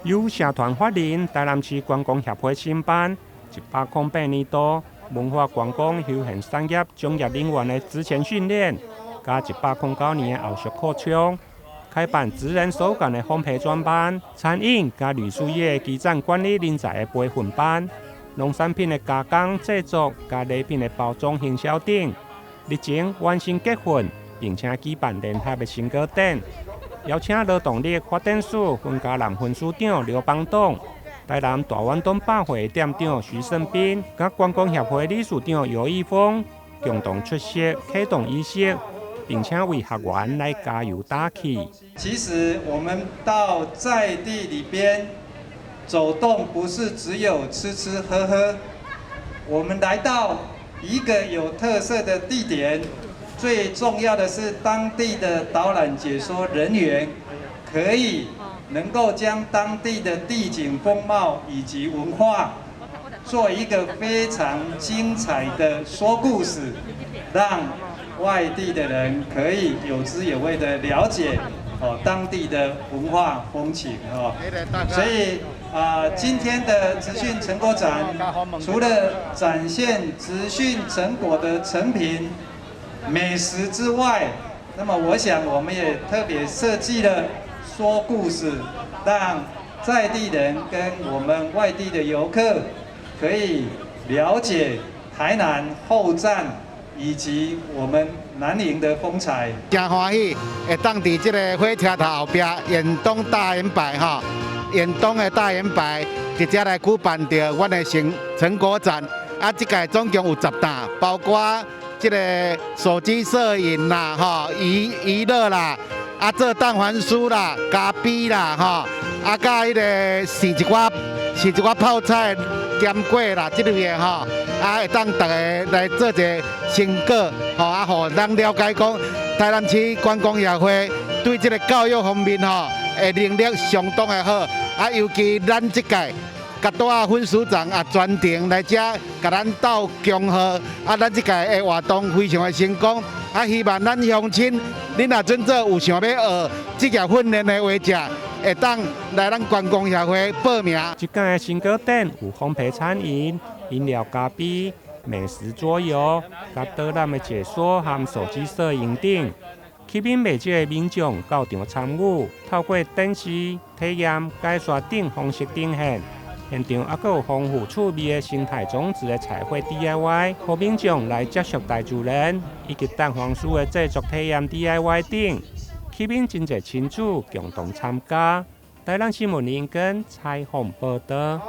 由社團法人台南市觀光協會承辦，108年度文化觀光休閒產業從業人員的職前訓練，佮109年的後續擴充，開辦職人手感的烘焙專班、餐飲佮旅宿業基層管理人才的培訓班、農產品的加工製作佮禮品的包裝行銷等。日前完成結訓，並且舉辦聯合的成果展，邀請勞動力發展署雲嘉南分署長劉邦棟、台南大遠東百貨店長徐勝斌、佮觀光協會理事長尤義峰共同出席啟動儀式，並且為學員來加油打氣。其實我們到在地裡邊走動，不是只有吃吃喝喝，我們來到一個有特色的地點，最重要的是當地的導覽解說人員可以能夠將當地的地景風貌以及文化做一個非常精彩的說故事，讓外地的人可以有滋有味的了解哦當地的文化風情哦，所以啊，今天的職訓成果展除了展現職訓成果的成品美食之外，那麼我想我們也特別設計了說故事，讓在地人跟我們外地的遊客可以了解台南後站以及我們南寧的風采。真歡喜會當佇這个火車頭後壁遠東大遠百吼，遠東的大遠百佇遮來舉辦著阮的成果展。啊，這屆總共有10檔，包括這个手機攝影啦、吼娛樂啦，啊做蛋黃酥啦、咖啡啦、吼，啊佮彼个糋一寡泡菜、鹹粿啦，這類的吼，啊會當逐家來做一个成果，吼啊，予咱了解講台南市觀光協會對這个教育方面吼，的能力相當的好，啊尤其咱這屆。佮拄仔分署長也專程來遮共咱鬥恭賀，啊，咱這屆的活動非常的成功，啊，希望咱鄉親，恁若準做有想欲學職業訓練的話者，會當來咱觀光協會報名。這屆的成果展有烘焙餐飲、飲料咖啡、美食桌遊、佮導覽的解說和手機攝影等，吸引袂少的民眾到場參與，透過展示、體驗、解說等方式呈現。現場猶閣有豐富趣味的生態種子的彩繪 DIY，予民眾來接觸大自然，以及蛋黃酥的製作體驗 DIY 等，吸引真濟親子共同參加。台南新聞林根採訪報導。